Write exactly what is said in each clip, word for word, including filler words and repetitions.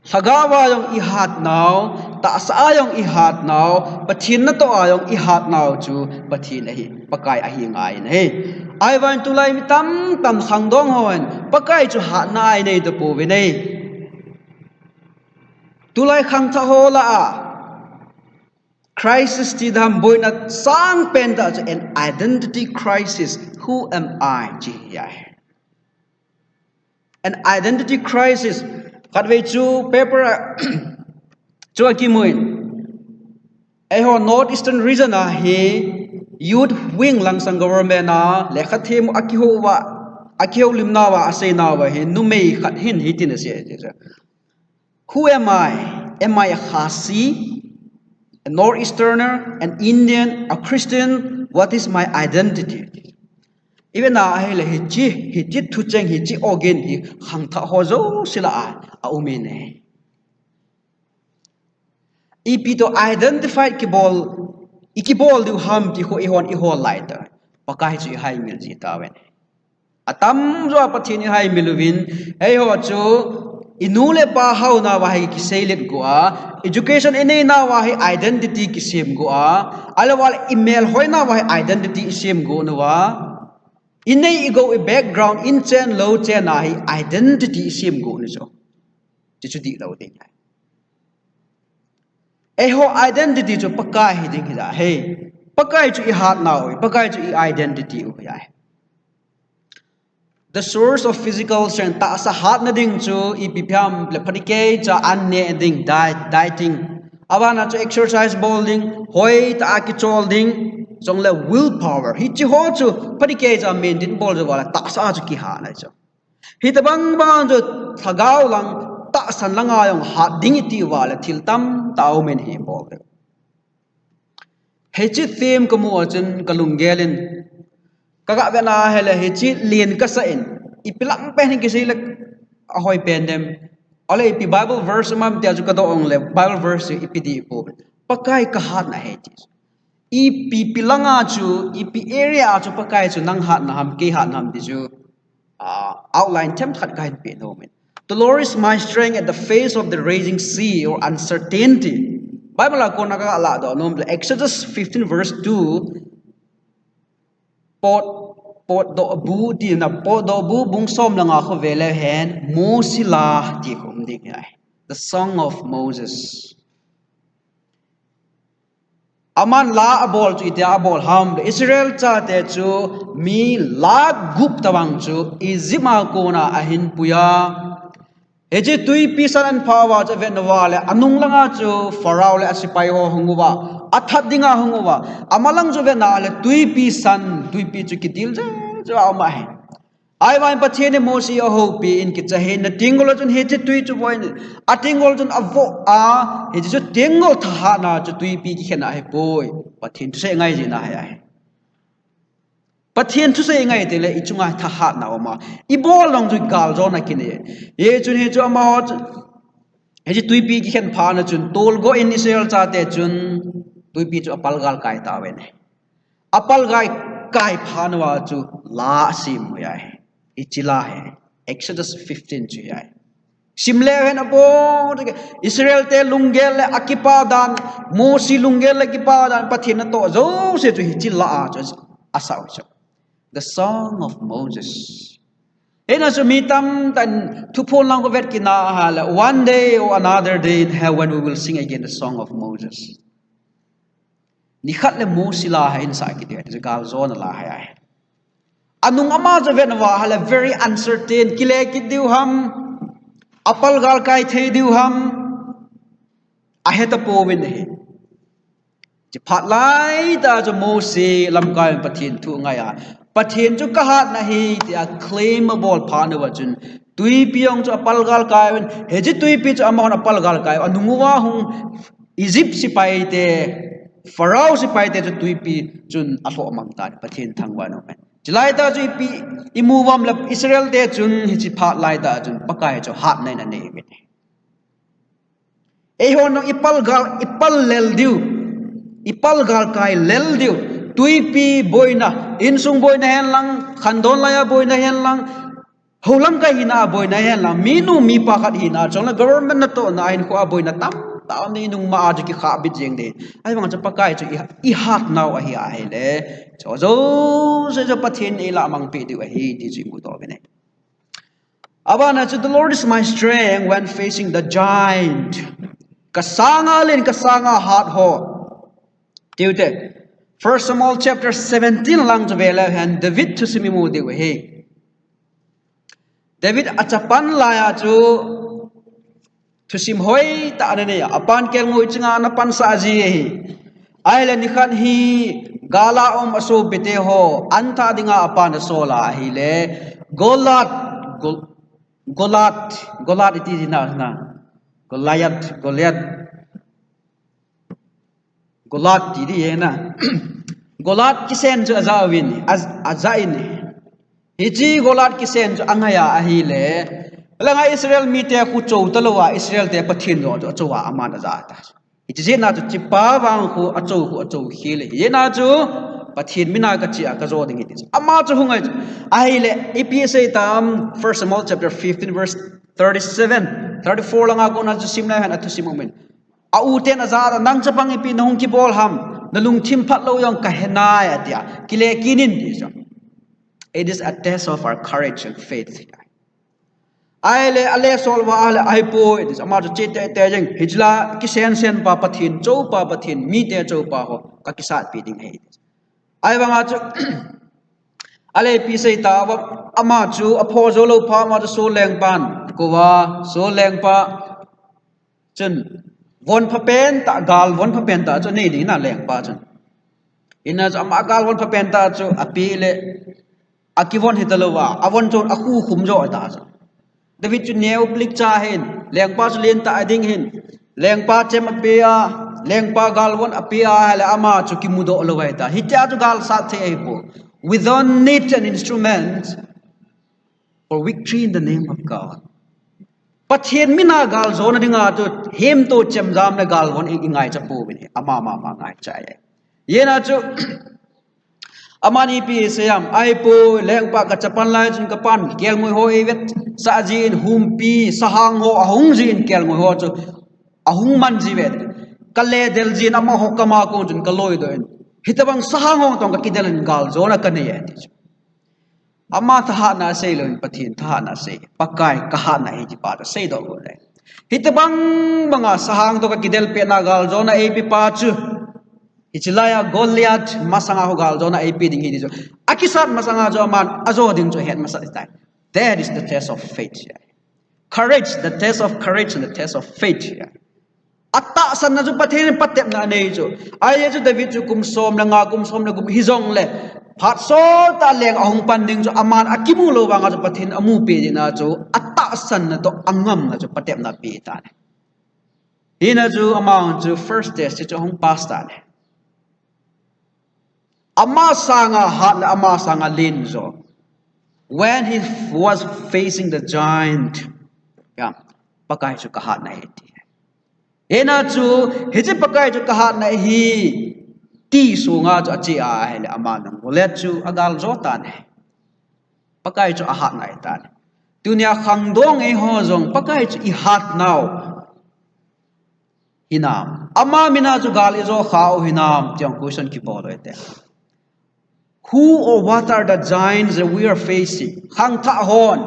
Lhagao a jong i hatnau, tahsa a jong i hatnau, Pathen natoh a jong i hatnau chu Pathen ahi, Pakai ahi ngai in ahi. Ahivangin tulai mi tamtam khangdong hon Pakai chu hatna a inei tapouvin ahi. Tulai khangthah ho lah a crisis ti dan boina sangpen tah chu an identity crisis. Who am I? Ti ahi. An identity crisis. Khatvei chu paper a chu akimun. Eiho North Eastern Region a hi youth wing langsang government a lekha them akihouva, akihoulimnauva, aseinauva hi numei khat hin hitin asei. Who am I? Am I a Khasi, a North Easterner, an Indian, a Christian? What is my identity? Ivet na ahile hiche, hiche thucheng, hiche ogin hi khangthah ho jouse lah a, aum in ahi. Ipi toh identify kibol, i kibol diu ham ti kho eihon ihol laitah. Pakai chu ihaimil ji tauvin. Atamjo a Pathen ihaimil uvin, eiho chu inu le ipa haonauva hi kiseilet go a, education ineinauva hi identity kisem go a, ahilouleh imelhoinauva hi identity isem go nauva, inei igou i background, inchen louchen a hi identity isem go nau chu. Chuchu dihlou ding ahi. Eiho identity chu Pakai hiding hi ahi. Pakai chu ihatnau ahi, Pakai chu i identity u ahi. The source of physical strength, tahsa hatna ding chu ipi ham itile phatecha an neh ding, diet, dieting. Abana chu exercise bol ding, hoitah a kichol ding, chule will power. Hiche ho chu phatecha maintain bol jouva le tahsa chu kihatna chu. Hitobang bang chu lhagao lang, tahsan langa jong hat ding iti uva le thil tamtah aumin hi bol ding. Hiche theme kamu a chun kalunggel in, kaga vet na ahile hiche len kasah in, ipi lam pen hi kisei le ahoi pen dem. Ahile ipi Bible verse um am tia chu kadoh ong le Bible verse chu ipi dih ipoi. Pakai kahatna ahi ti. Ipi, ipi langa chu, ipi area a chu Pakai chu nang hatna ham, kei hatna ham ti chu, ah, outline themkhat kahin pe nom in. The Lord is my strength at the face of the raging sea, or uncertainty. Bible a kona kaladoh nom le Exodus fifteen verse two. Pot, Potdohbu tina, Potdohbu bung som le nga khu vele hen, Mosi la ti khu um ding ahi. The Song of Moses. Aman la abol chu itia abol ham le, Israel chate chu mi lakh gup tobang chu Egypt a kona ahin puiya. Hiche Tuipi San ahin phah uva chu avet nauva le, anung langa chu Pharaoh le asepai ho hung uva, athat dinga hung uva, amalang chu avet na le Tuipi San, Tuipi chu kidil jeng jeng a um ahi. Ahivangin Pathen in Mosi ahoupi in, kicha hih in, na tenggol a chun hiche tui chu vo in, atenggol chun avoh a, hiche chu tenggol thahatna chu Tuipi kikhen ahipoi, Pathen thusei ngai jing ahi ahi. Pathen thusei ngai teng le ichunga thahatna aum a, ibol jong chu galjona kinei. Hichun hichu amaho chu, hiche Tuipi kikhen phat na chun tolgo in Israel chate chun Tuipi chu apalgal kai tauvin ahi. Apalgal kai phat nauva chu la asem u ahi. Hiche la hi Exodus fifteen chu ahi. Sim leu hen abon, Israel te lunggel le akipa dan, Mosi lunggel le kipa dan, Pathen natoh jouse chu hiche la a chu asah u chu. The Song of Moses. Hina chu mi tamtah in thuphon lang khu vet kit na ahile, one day or another day in heaven we will sing again the Song of Moses. Nikhat le Mosi la hi isah kit diu ahi, galjona la hi ahi. Anung ama chu avet nauva ahile very uncertain, kile kit diu ham, apalgal kai thei diu ham, ahe tapouvin ahi. Hiche phat laitah chu Mosi lamkai in Pathen thu angai a, Pathen chu kahatna ahi tia claim abol phat nauva chun, Tuipi jong chu apalgal kai uvin, hiche Tuipi chu amahon apalgal kai u, anung uva hung Egypt sepai te, Pharaoh sepai te chu Tuipi chun alhoh mang tan, Pathen thangvah in aum in. Chulai tah chu ipi, imu uvam le Israel te chun hiche phat laitah chun Pakai chu hatna in anei uvin. Eihon jong ipalgal, ipal lel diu, ipalgal kai lel diu. Tuipi boina, insung boina hen lang, khandon laiya boina hen lang, Houlamkai hina a boina hen lang, minu mipa khat hina, chule government natohna a hinkho a boina tamtah um ding, inung ma a chu kikha bit jeng ding. Ahivang chu Pakai chu i, i hatnau ahi ahile, chu jouse chu Pathen in eilamang peh diu ahi ti chu imudoh uve. Abana chu, "The Lord is my strength when facing the giant." Kasanga len, kasanga hat ho. Tiu te. First Samuel chapter seventeen lang chu ve leu hen David thusim imu diu ahi. David achapan laiya chu thusim hoitah ana nei a, apan kelngoi chinga ana pansah ji ahi. Ahile nikhat hi gala um asopite ho antha dinga apan asol a ahile, Goliath, Gol-, Goliath, Goliath iti jina na, Goliath, Goliath. Goliath ti di e na. Goliath kisen chu aja uvin, a, aja in. Hiche Goliath kisen chu angaiya ahile, langa Israel mite khu chou talou a, Israel te Pathen jong chu achou a aman aja ta. Hiche jeh a chu hichepa vang khu achou khu achou khel e. Hijeh a chu Pathen mina kache a kajo ding ahi ti chu. Ama chu hung ngai chu. Ahile, ipi asei tam, First Samuel chapter fifteen verse thirty-seven, thirty-four langa kona chu sim leu hen athusim umin. A u ten aja a, "Nang chapang ipi nahung kibol ham, nalungthim phat lou jong kahe nai," atia. "Kile kit in," ti chu. It is a test of our courage and faith. Ahile, ale sol uva, ahile, ahipoi, ti chu. Ama chu che teitei jeng, "Hiche la kisen sen pa Pathen, chou pa Pathen, mite chou pa ho, kakisatpi ding ahi," ti chu. Ahivanga chu, ale ipi sei ta, ama chu apho jou lou phat ma chu Saul lengpan, kouva, Saul lengpa, chun, von phapen tah, gal von phapen tah chu anei ding na lengpa chun. Hina chu ama gal von phapen tah chu ape le, akivon hita lou a, avon chu akhukhum jo ta chu. David chu neo plik cha hin, lengpa chu len tah a ding hin, lengpa chem ape a, lengpa gal von ape a, ahile ama chu kimudoh lou ahi ta. Hitia chu gal sat thei ahipoi. We don't need an instrument for victory in the name of God. Pathen mina gal jona dinga chu hemto chemjam le gal von i, ingaicha pouvin, ama mama ngaicha e. Hijeh a chu, amani ipi asei ham, "Ahipoi, lengpa kachapan lai chun kapan kelngoi ho eivetsah jin, humpi, sahang ho ahung jin, kelngoi ho chu ahung man ji uve. Kale del jin, amaho kama kong chun kaloidoh in. Hitobang sahang ho toh kakidel in gal jona kanei e," ti chu. Ama thahatna asei louvin Pathen thahatna asei. "Pakai kahatna ahi," ti pa chu aseidoh got le. Hitobang banga sahang toh kakidel pehna gal jona eipe pa chu, hiche laiya Goliath masanga ho gal jona eipe ding ahi ti chu, akisat masanga chu aman ajo ding chu ahet masat tai. That is the test of faith. Courage, the test of courage and the test of faith. Atahsanna chu Pathen in patepna anei chu. Ahile chu David chu kum som le nga, kum som le gup hijongle, phat sot tah leng ahung pan ding chu aman akimu lou vanga chu Pathen in amu peh jeh a chu, atahsanna toh angamna chu patepna ape tan. Hina chu ama chu first test chu ahung pass tan. Ama sanga hat le ama sanga len jo. When he was facing the giant, ya, Pakai chu kahatna ahi ti. Hina chu, hiche Pakai chu kahatna ahi ti sunga chu ache a ahile, ama nung Goliath chu agal jo tan. Pakai chu ahatna ahi tan. Tunia khangdong eiho jong Pakai chu ihatnau hinam? Ama mina chu gal ijo khau hinam? Ti jong question kibol u hite. Who or what are the giants that we are facing? Khangthah hon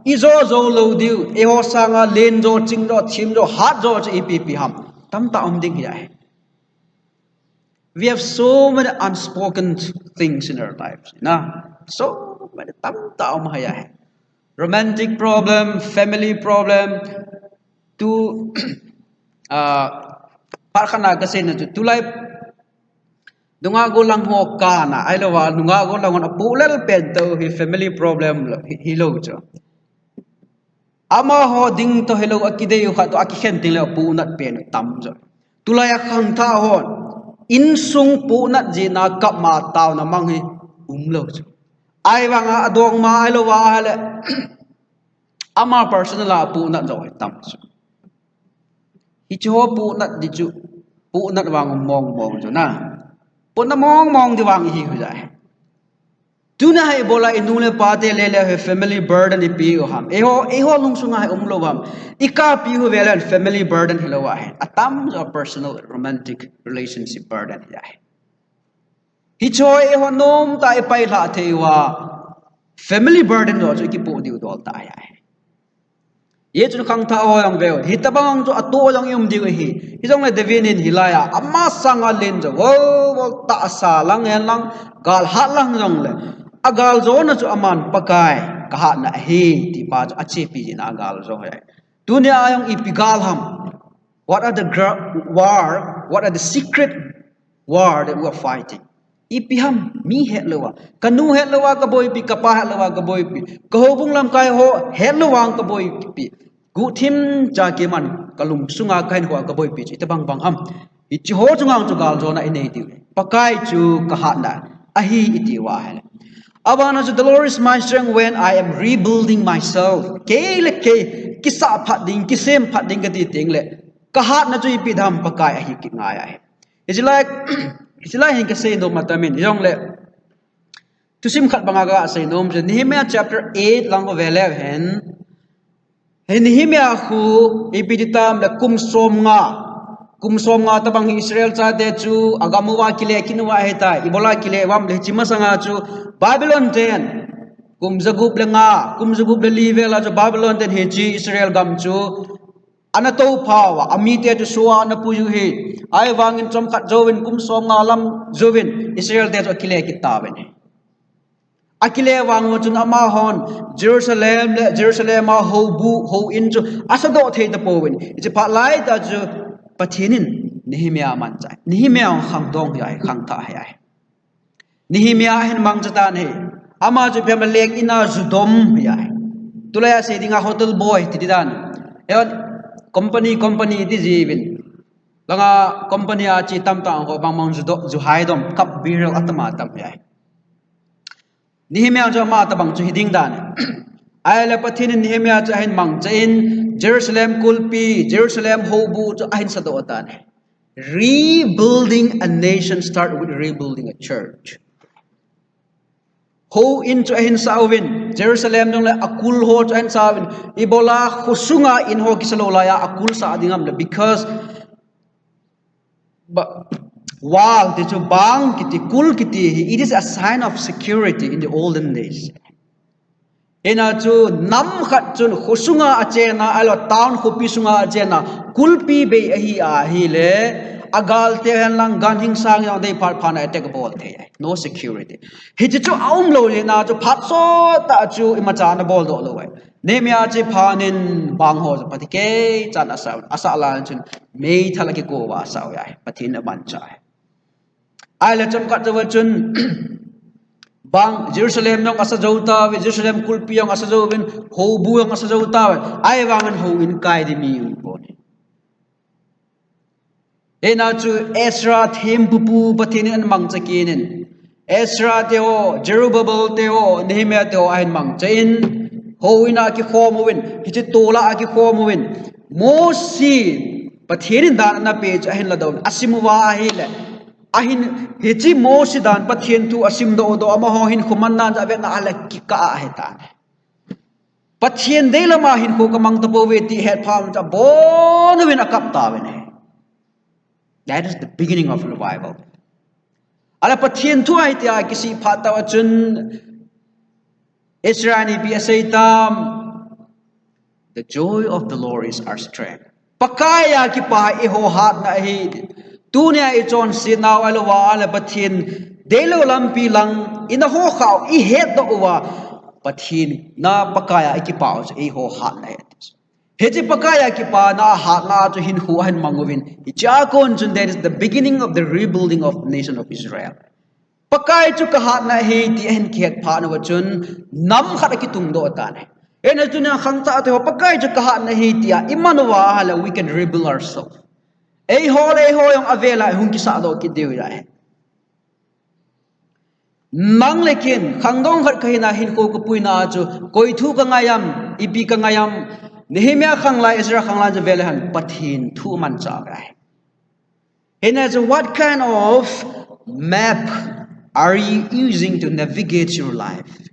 ijo jou lou diu, eiho sanga len jo, ching jo, thim jo, hat jo chu ipi ipi ham? Tamtah um ding ahi. We have so many unspoken things in our lives. Na, so many, tamtah um ahi. Romantic problem, family problem, tu, ah, phat khat na kasei na chu, tulai nungah gollhang ho kana, ahilouva, nungah gollhang hon apoh lel pen toh hi family problem lou, hi, hilou chu. Amaho ding toh hilou, akidei u khat toh akikhen ding le apoh nat pen u tam jo. Tulai a khangthah hon, insung poh nat jeh a kap ma taona mang hi umlou chu. Ahivanga adong ma ahilouva ahile, ama personal a poh nat jo hi tam chu. Hiche ho poh nat di chu, poh nat vang mong mong chu na. Poh nat mong mong di vang hi hu jai. Tuna hi ibola inu le ipa te le le hi family burden ipi u ham. Eiho, eiho lungsunga hi umlou ham. Ikapi u vele family burden hilou ahi. Atam jo personal romantic relationship burden hi ahi. Hiche hi eiho nomtah a ipailha thei uva family burden jo chu ikipoh diu dol tah ahi. Hichun khangthah ho jong veu. Hitobang chu atoh jong i um diu ahi. Hijongle David in hilai a, ama sanga len jo, vo, vo, tahsa lang hen lang, gal hat lang jongle, agal jona chu aman Pakai kahatna ahi, ti pa chu achepi jin agal jo ahi. Tunia jong ipi gal ham. What are the gra-, war? What are the secret war that we are fighting? Ipi ham, mi hetlouva, kanu hetlouva kaboipi, kapa hetlouva kaboipi, kahoubung lamkai ho hetlouva kaboipi, guhthim cha kiman kalungsunga kahinkhoa kaboipi chu itobang bang ham. Hiche ho chunga chu galjona inei diu. Pakai chu kahatna ahi iti uva ahile. Abana chu, "The Lord is my strength when I am rebuilding myself." Kei le kei, kisah phat ding, kisem phat ding kati tengle, kahatna chu ipi ham, Pakai ahi kit ngai ahi. Hiche lai, hiche lai hin kasei nom atamin, hijongle, thusim khat banga kasei nom chu, Nehemiah chapter eight lang kave leu hen, hi Nehemiah khu ipi ti tam le kum somnga, kum somnga tobang hi Israel chate chu agam uva kile kit uva ahitai, ibola kile uvam le hiche masanga chu Babylon ten, kum jagup le nga, kum jagup le li vela chu Babylon ten hiche Israel gam chu ana toupha uva, amite chu soh a ana pui u ahi. Ahivangin chomkhat jouvin kum somnga lam jouvin Israel te chu akile kit tauvin ahi. Akile vang uva chun amahon Jerusalem le Jerusalem a houbu, houin chu asadoh thei tapouvin. Hiche phat laitah chu Pathen in Nehemiah amanchah. Nehemiah khangdong hi ahi, khangthah hi ahi. Nehemiah ahin mangcha tan ahi. Ama chu ipi ham, leng in a ju dom hi ahi. Tulai a sei dinga hotel boy ti di dan. Eiho company, company ti jiuvin. Langa company a che tamtah ho bangmang ju do, ju hai dom, cup beer atam atam hi ahi. Nehemiah chu ama tobang chu hiding dan ahi. Ahile Pathen in Nehemiah chu ahin mangcha in, Jerusalem kulpi, Jerusalem houbu chu ahin sadoh tan ahi. Rebuilding a nation start with rebuilding a church. Houin chu ahin sah uvin, Jerusalem jongle akul ho chu ahin sah uvin, ibola khosunga in ho kisa lou laiya akul sah ding ham le, because ba-, wall ti chu, bang kiti, kul kiti hi, it is a sign of security in the olden days. Hina chu nam khat chun khosunga achena, ahilou town khopi sunga achena, kulpi bei ahi ahile, agal te hen lang ganhing sang jong dei phat phat na attack bol thei ahi. No security. Hiche chu aum lou jeh a chu phat sot tah chu imacha ana bol doh lou ahi. Nehemiah chu phat in bang ho chu phatecha chan asah, asah lai chun meithal akiko uva asah u ahi. Pathen in amanchah ahi. Ahile chomkhat jouva chun bang Jerusalem jong asa jou tauve, Jerusalem kulpi jong asa jouvin, houbu jong asa jou tauve. Ahivangin houin kai ding mi um pon ahi. Hina chu Ezra thempupu Pathen in ahin mangcha kit in, Ezra te ho, Zerubbabel te ho, Nehemiah te ho ahin mangcha in, houin a akikhom uvin, hiche tol a akikhom uvin, Mose, Pathen in dan ana peh chu ahin ladoh uvin, asim uva ahile, ahin, hiche Mose dan Pathen thu asim doh doh, amaho hinkho manna chu avetna ahile kikah ahitan. Pathen deilam a hinkho kamang tapouve ti ahet phat un chu abon uvin akap tauvin ahi. That is the beginning of revival. Ahile Pathen thu ahi tia kisih phat tah uva chun Ezra in ipi asei tam, "The joy of the Lord is our strength." Pakai a kipah hi eiho hatna ahi. Tunia ichonsetnau ahilou va ahile Pathen deilou lampi lang ina houkhah u, ihetdoh uva, Pathen a Pakai a ikipah u chu eiho hatna ahi. Hiche Pakai a kipana hatna chu hinkho ahin mang uvin, hichea kon chun that is the beginning of the rebuilding of the nation of Israel. Pakai chu kahatna ahi ti ahin kihet phat uva chun nam khat akitungdoh tan ahi. Hina tunia khangthah te ho Pakai chu kahatna ahi tia iman uva ahile we can rebuild ourselves. Eiho le eiho jong avel a hung kisahdoh kit diu ahi. Nang le kei in khangdong khat kahina hinkho kapuina chu koi thu kangai am, ipi kangai am. Nehemiah khanglai, Ezra khanglai chu vel hen Pathen thu manchah ahi. Hina chu what kind of map are you using to navigate your life?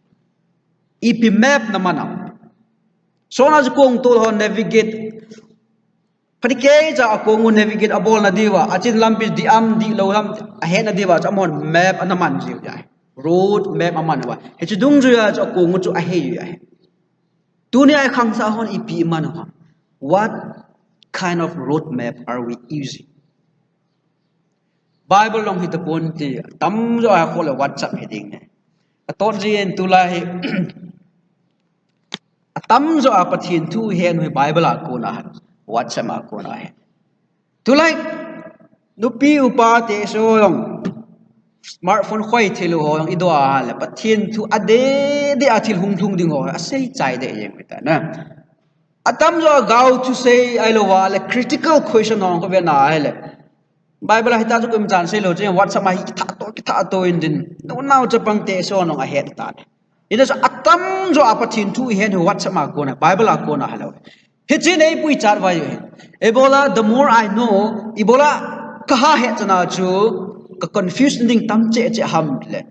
Ipi map naman am? Sona chu kong tol ho navigate. Pati kei cha akong u navigate abol na diuva, achin lampi di am di lo lam ahe na diuva, cha mon map anaman jiu ya. Road map aman uva. Hichu dungjuiya cha akong u chu ahe u ya. Tuni a i khangsa hon ipi i man u ham? What kind of road map are we using? Bible long hi tapon ti, atamjo a khole WhatsApp hi ding ne. Atot jin tulai hi, atamjo a Pathen thu hen hi Bible a kona hi, WhatsApp a kona hi. Tulai, nupi upa te so long, smartphone khoi thil ho long i do a le, Pathen thu a de de a thil hung lhung ding ho, a sei chai de yeng ta na. Atamjo a gao thu sei ai lo wa le, critical question ho ko ve na ai le. Bible a hita chu kum chan sei lo che, WhatsApp a hi kitha to, kitha to in din. No nau chapang te so nong a het ta. Ina sa atamjo a Pathen thu i hen hi WhatsApp a kona, Bible a kona halo. Hichi nei pui chat vai hi. Ibola, the more I know, ibola kaha het chana chu, ka confuse ding tam che che ham le.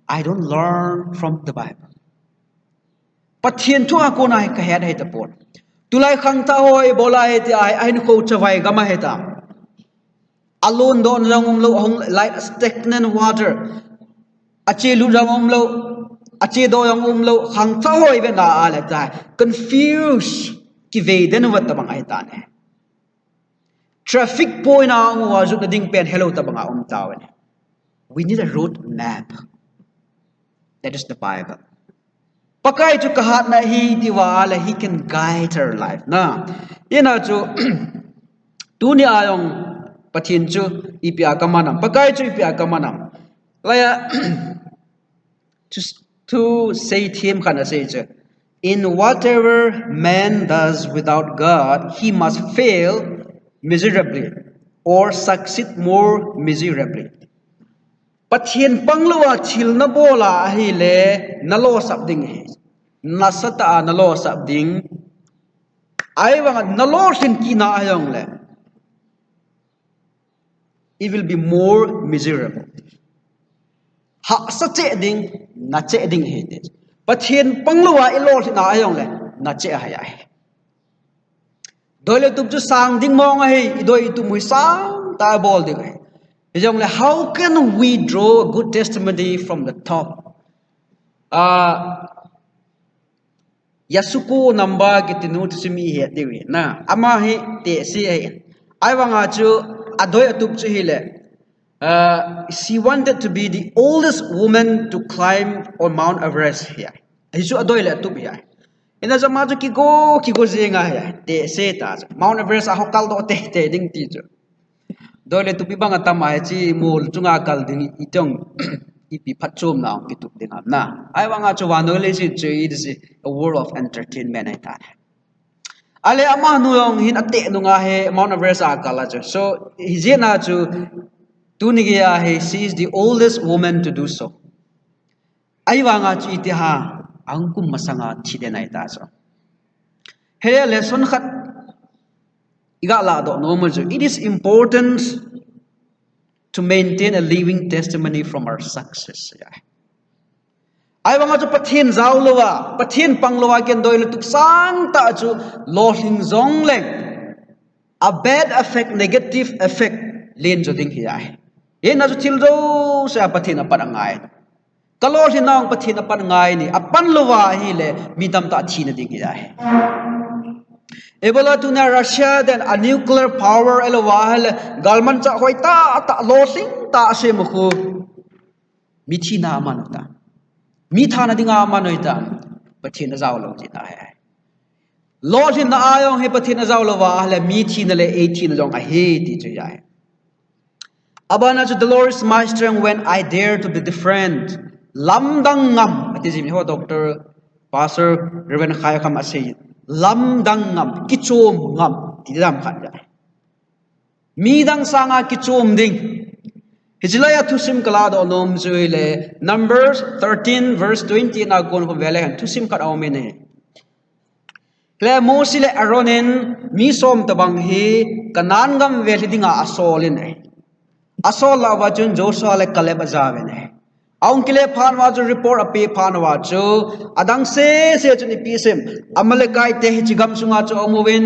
I don't learn from the Bible. Pathen thu a kona hi ka het hi tapon. Tulai khangtha ho ibola hi ti ai, ai ni ko chavai gama hi ta. Alon do jong um lo, hung like stagnant water. Ache lu jong um lo, ache do jong um lo, khangtha ho i ve na a le ta. Confuse, kivei den uva tabang ai ta ne. Traffic point a hung uva jut na ding pen hello tabang a um ta ne. We need a road map. That is the Bible. Pakai chu kahat na hi ti wa le, he can guide our life. Na, ina chu, tuni a jong Pathen chu ipi a kaman am. Pakai chu ipi a kaman am. Laya, to, to say them khan a sei chu. In whatever man does without God, he must fail miserably or succeed more miserably. Pathen pang lo a thil na bol a ahi le, na losap ding hi. Nasa ta a na losap ding. Ai vang a na lolhin kina a jong le, it will be more miserable. Hahsa che ding, na che ding hi ti. Pathen pang lo a i lolhin a jong le, na che a hai ai. Doi le tup chu sang ding mong ahi, i doi i tup mu hi sang ta bol ding ahi. Hi jong le, how can we draw a good testimony from the top? Ah, Yasuko Namba kiti nu thusim i het diu hi. Na, ama hi tehse ahi. Ai vang a chu, adoi atup chu hi le. Uh, she wanted to be the oldest woman to climb on Mount Everest hi ai. Hi chu adoi le atup hi ai. Ina jama chu kigo, kigo jeng ahi ai. Tehse ta chu. Mount Everest a ho kal do te, te ding ti chu. Doi le tup i bang a tam ai chi mol chunga kal ding i tong ipi phatchomna kitup ding am na. Ai vang a chu vannoi leiset chu i disi a world of entertainment ai ta. Ale ama nu jong hin ateh nunga hi Mount Everest a kal a chu. So, hi jeh a chu tuni gei a hi, she is the oldest woman to do so. Ai vang a chu iti ha, ahung kum masang a thi den ai ta chu. Hele lesson khat i ga la doh nom chu. It is important to maintain a living testimony from our success. Ai vang a chu Pathen jao lo a, Pathen pang lo a ken doi le tup sang ta chu lolhing jong leng, a bad effect, negative effect len jo ding hi ai. Hi na chu thil jouse a Pathen a pan angai. Ka lolhin a Pathen a pan angai ni, a pan lo a hi le mi tamtah thina ding hi ai. Ibola tuna Russia den a nuclear power elo a hi le galmanchah hoi tah tah lolhing tah a sem khu. Mi thina a man u ta. Mi thana dinga a man u ta. Pathen a jao lo tina ahi. Lolhinna a jong hi Pathen a jao lo va ahile mi thina le ei thina jong ahi ti chu ahi. Abana chu Dolores Meister in When I Dare to Be Different. Lamdang ngam. Ati jing hi ho Doctor Pastor Reverend Khai Kham asei. Lamdang ngam. Kichom ngam. Ti lam khat ahi. Midang sanga kichom ding. Hiche lai a thusim ka ladoh nom chu ahile, Numbers thirteen verse twenty na kon kon vele hen thusim khat aum in ahi. Le Mose le Aaron in mi som tabang hi Canaan gam vel hi dinga asol in ahi. Asol lah uva chun Joshua le Caleb ajaovin ahi. Ahung kile phat uva chu report ape phat uva chu adang sese chu ipi asei em. Amalekite te hiche gam sunga chu aum uvin.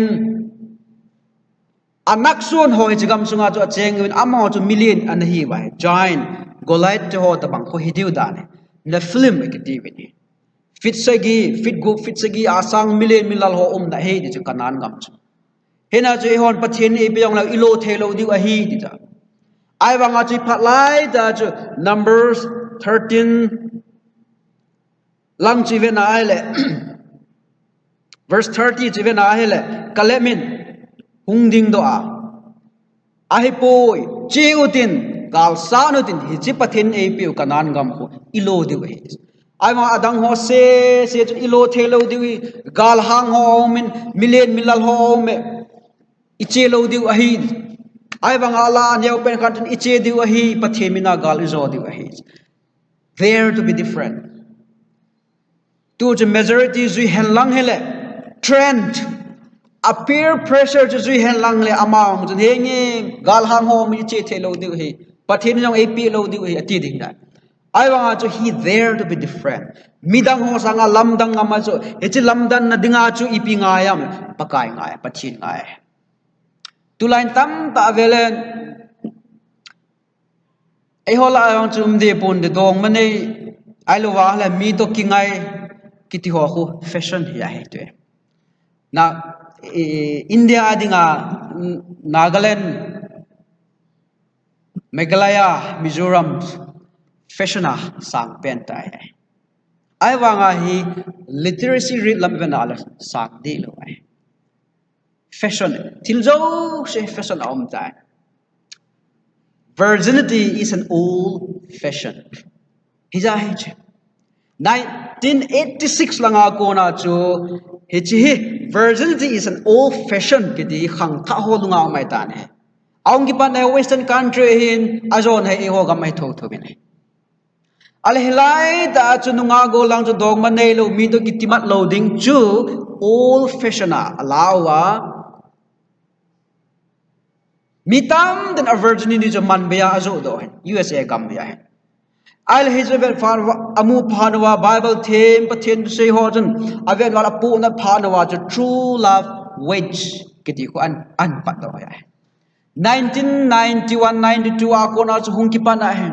Anak sun ho hiche gam sunga chu acheng uvin amaho chu million ana hi uva ahi. Giant, Goliath te ho tabang khu hi diu dan ahi. Nephilim kiti uve. Feet sagi, feet gup, feet sagi a sang million milal ho umna ahi ti chu Canaan gam chu. Hina chu eihon Pathen in eipeh jongleh ilo thei lou diu ahi ti chu. Ahivanga chu phat lai tah chu Numbers thirteen lang chu ive na ahile. Verse thirty chu ive na ahile. Caleb in hung dingdoh a. Ahipoi, che utin, gal san utin, hiche Pathen in eipeh u Canaan gam khu ilo diu ahi. Ahivang adang ho sese chu ilo thei lou diu ahi, galhang ho aumin, million milal ho aume, iche lou diu ahi. Ahivang ala neopen khat chun iche diu ahi, Pathen mina gal ijo diu ahi. There to be different. Tu chu majority jui hen lang hile, trend, a peer pressure chu jui hen lang le ama hung chun henge galhang ho mi che thei lou diu ahi, Pathen in jong eipeh lou diu ahi ati ding ahi. Ahivanga chu he there to be different. Midang ho sanga lamdang ngam a chu, hiche lamdanna dinga chu ipi ngai am, Pakai ngai, Pathen ngai. Tulai in tamtah velen, eiho lah a jong chu um deh pon deh dongma nei, ahilouva le mi toh kingai kiti ho khu fashion hi ahi tue. Na, eh, India a dinga, mm, Nagaland, Meghalaya, Mizoram, fashion a sang pen tah ahi. Ahivanga hi literacy rate lam ive na le sang deh lou ahi. Fashion, thil jouse fashion a um tai. Virginity is an old fashion. Hija hiche. Nineteen eighty-six langa kona chu, hiche hi, virginity is an old fashion kiti khangthah ho lunga um ahitan ahi. Ahung kipat na Western country hin, ajon ahi eiho gam ahi thotho in ahi. Ahile hilai tah chu nungah gollhang chu dongma neilou, mi toh kitimat lou ding chu old fashion a, ala uva. Mi tamtah in a virginity chu man beiya ajoh doh ahi, U S A gam beiya ahi. Ahile hiche vet phat uva, amu phat uva, Bible them, Pathen thusei ho chun, avet uva, apohna phat uva chu true love waits kiti khu an, an patdoh ahi. Nineteen ninety-one ninety-two a kona chu hung kipat na ahi.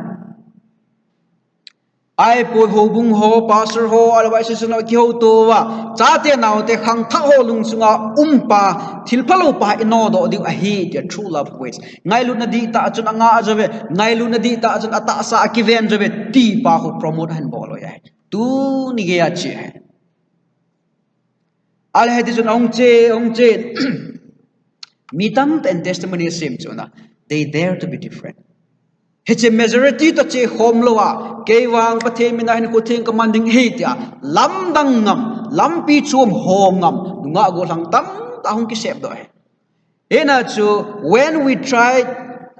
Ahipoi houbung ho, pastor ho, ahilouva association ho kihouto uva, chate naote khangthah ho lungsunga um pa, thil phalou pa inodoh diu ahi tia true love waits. Ngailutna dihtah chun anga ajouve, ngailutna dihtah chun atahsa akiven jouve, ti pa khu promote ahin bol u ahi. Tuni geiya che ahi. Ahile hiti chun ahung che, ahung che. Mi tamtah in testimony asem chu na. They dare to be different. Hiche majority toh chekhom louva, kei vang Pathen mina hinkho theng kaman ding ahi tia, lamdang ngam, lampi chom ho ngam, nungah gollhang tamtah hung kisep doh ahi. Hina chu, when we try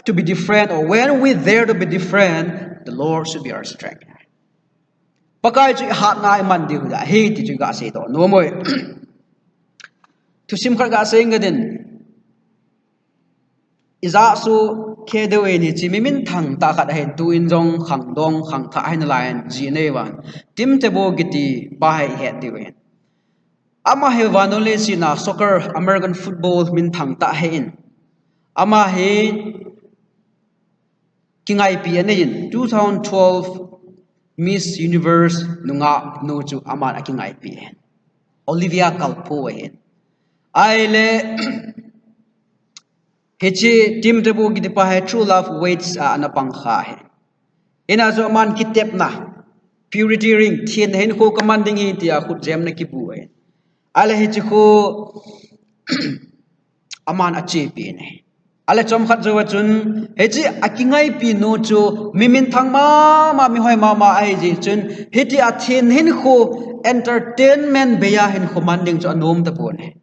to be different or when we dare to be different, the Lord should be our strength. Pakai chu ihatna iman diu ahi ti chu gasei doh nom e. Thusim khat gasei nge din. Ijah chu khe deu e ni chi mi minthang tah khat ahin, tuin jong khangdong khangthah ahin alai in ji nei van. Tim Tebow kiti pa hi ihet diu ahin. Ama hi vannoi leiset a soccer, American football minthang tah ahin. Ama hi kingaipi anei in, two thousand twelve Miss Universe nungah nu chu aman akingaipi ahin. Olivia Culpo ahin. Ahile, hiche Tim Tebow kiti pa hi True Love Waits a ana pang kha ahi. Hina chu aman kitepna, purity ring, thenna hinkho kaman ding ahi tia khutjemna kibu ahi. Ahile hiche khu aman achepi ahi. Ahile chomkhat jouva chun, hiche akingaipi nu chu mi minthang mama, mihoi mama ahi jeh chun, hitia thenna hinkho, entertainment beiya hinkho man ding chu anom tapon ahi.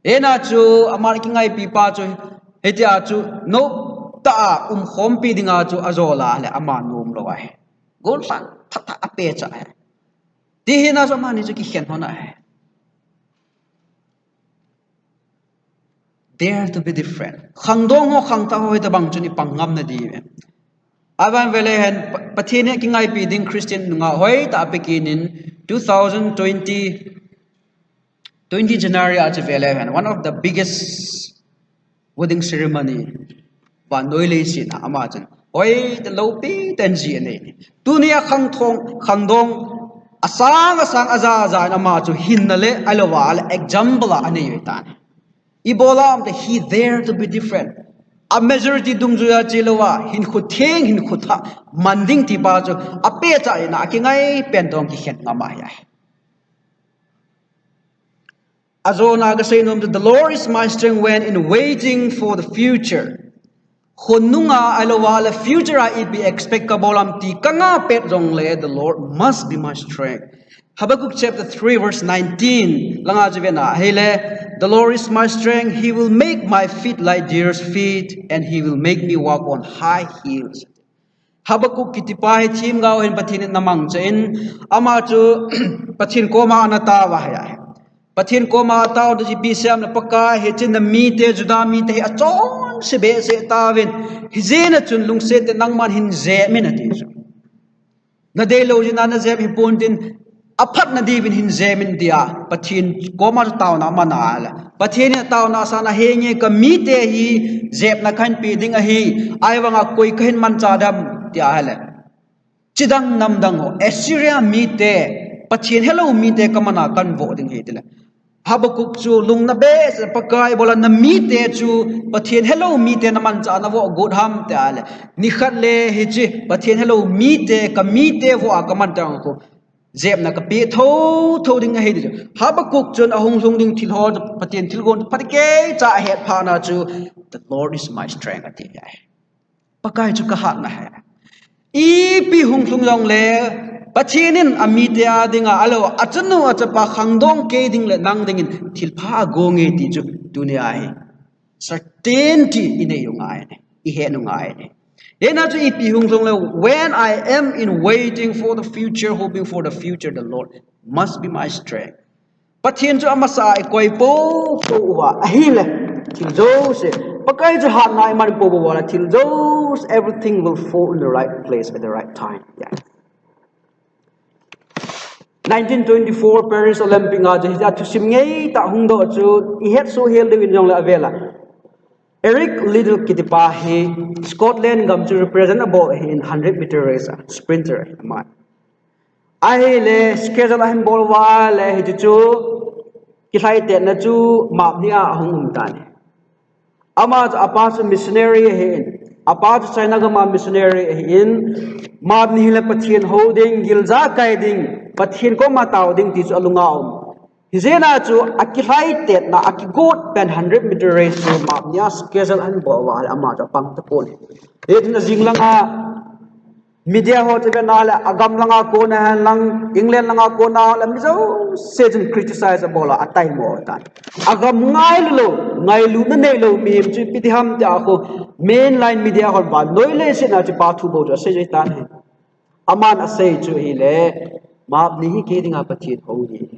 Hina chu aman akingaipi pa chu, hitia chu noptah a umkhompi dinga chu ajol a le ama nom lou ahi. Gollhang phatah a apeh cha ahi. Ti hina chu amani chu kikhen hon ahi. Dare to be different. Khangdong ho khangthah ho hitabang chun ipang ngam nadiu ve. Aban vele hen, Pa-, Pathen in kingaipi ding Christian nungah hoitah a pe kit in two thousand twenty, twenty January a chu vele hen, one of the biggest wedding ceremony vannoi leiset a ama chun hoitah loupi tah in ji anei. Tunia khangthong, khangdong asang asang aja aja in ama chu hinna le ahilouva le example a anei u ahitan. Ibola um le he dare to be different. A majority dungjuia chelouva, hinkho theng, hinkho thah man ding ti pa chu apeh cha in a kingai pen toh kikhen ngam ahi. Ajona kasei nom chu, "The Lord is my strength when in waiting for the future." Khonunga ahilouva le future a ipi expect kabol ham ti kangah pet jongle, the Lord must be my strength. Habakkuk chapter three verse nineteen langa chu vena ahile, "The Lord is my strength, he will make my feet like deer's feet, and he will make me walk on high hills." Habakkuk kiti pa hi themgao hin Pathen in ana mangcha in, ama chu Pathen koma ana tao ahi. Pathen koma atao toh ipi asei ham le, Pakai, hiche namite, Judah mite hi achonse behseh tauvin, hijeh a chun lungset tah in nangman hin jep in ati chu. Nadeilou jeh a najep hipon tin, aphatna diuvin hin jep in tia Pathen koma chu taona amana ahile, Pathen in ataona sanga, "Henge, kamite hi jepna kahin pe ding ahi, ahivanga koi kahin manchah dem?" tia ahile, "Chidang namdang ho, Assyria mite, Pathen helou mite kamana kahin voh ding ahi," tile. Habakkuk chu lungna behseh, "Pakai, ibola namite chu Pathen helou mite namanchah a navoh got ham?" tia ahile, "Nikhat le hiche Pathen helou mite, kamite voh a kamanchah khu jepna kapeh thotho ding ahi," ti chu. Habakkuk chun ahung lhung ding thil ho, Pathen thilgon phatecha ahet phat na chu, "The Lord is my strength," ati ahi. Pakai chu kahatna ahi. Ipi hung lhung jongle, Pathen in amite a dinga, ahilouleh achanu achapa khangdong kei ding le nang dingin thilpha agonge ti chu tunia hi certainty inei u ngai ahi, ihet u ngai ahi. Hijeh a chu ipi hung lhung le, "When I am in waiting for the future, hoping for the future, the Lord must be my strength." Pathen chu amasa a ikoi poupou uva ahile, thil jouse, Pakai chu hatna iman poupou uva le, thil jouse, everything will fall in the right place at the right time. Yeah. Nineteen twenty-four Paris Olympic a chu hiche thusim ngeitah hung doh chu ihet soh hel diu in jongle avel a, Eric Liddell kiti pa hi Scotland gam chu represent abol ahin, hundred meter race a sprinter ahi ama. Ahile schedule ahin bol uva le hiche chu kilhaitetna chu Map ni a ahung um tan ahi. Ama chu apa chu missionary ahin, apa chu China gam a missionary ahin, Map ni hile Pathen hou ding, gilja kai ding, Pathen koma tao ding ti chu alunga um. Hijeh a chu akilhaitetna, akigot pen hundred meter race chu Map ni a schedule ahin bol uva le ama chu apang tapon ahi. Hitin ajing langa media ho chu vena le, agam langa kona hen lang, England langa kona hen lang, mi jouse chun criticize abol a, ataimo tan. Agam ngailu lou, ngailutna neilou mihem chu ipi ti ham tia khu mainline media hon vannoi leiset a chu pa thu bou chu asei jeng tan ahi. Aman asei chu hile, Map ni hi kei dinga Pathen hou ahi.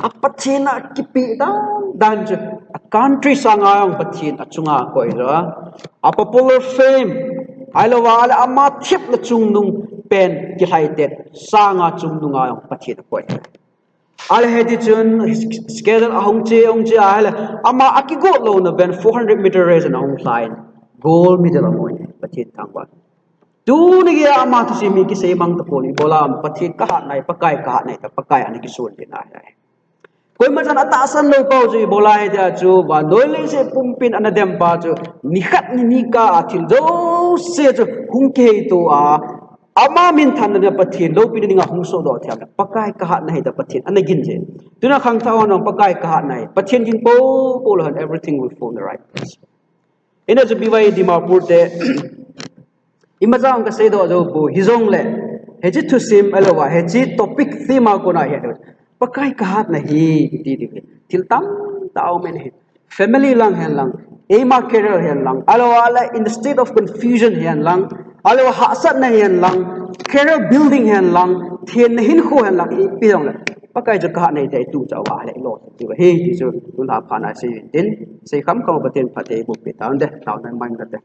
A Pathen a kipe dan dan chu, a country sanga jong Pathen achunga akoi jo a, a popular fame, ahilouleh ama thepna chungnung pen kilhaitet sanga chungnunga jong Pathen akoi. Ahile hiti chun schedule ahung che, ahung che ahile, ama akigot louna pen four hundred meter race in ahung lha in gold medal amu in, Pathen thangvah. Tuni geiya ama thusim hi kisei mang tapon, ibola Pathen kahat nai, Pakai kahat nai, tia Pakai ana kisol jin ahi. Koima chan atahsan lou pau chu ibola ahi tia chu, vannoi leiset pumpin ana dem pa chu, nikhat ni nikah a thil jouse chu hung kiheito a, ama minthanna dinga Pathen loupina dinga hung sodoh thei a, Pakai kahat nai tia Pathen ana gin jin. Tuna khangthah hon Pakai kahat nai, Pathen ging poupou lou hen, everything will fall in the right place. Hijeh a chu B Y E Dimapur te, imacha jong kasei doh jou poi, hijongle, hiche thusim ahilouleh, hiche topic theme a kona hi, Pakai kahat nai, iti diu hi. Thil tamtah aum in ahi. Family lang hen lang, eima career hen lang, ahilouleh in the state of confusion hen lang, ahilouleh hahsatna hen lang, career building hen lang, thenna hinkho hen lang, ipi jongle, Pakai chu kahat nai tia ituh chauva le ilo diu ahi, ti chu tun lha phat na sei tin, sei kham kham Pathen phatthei boh peh tahen, taona mang kate.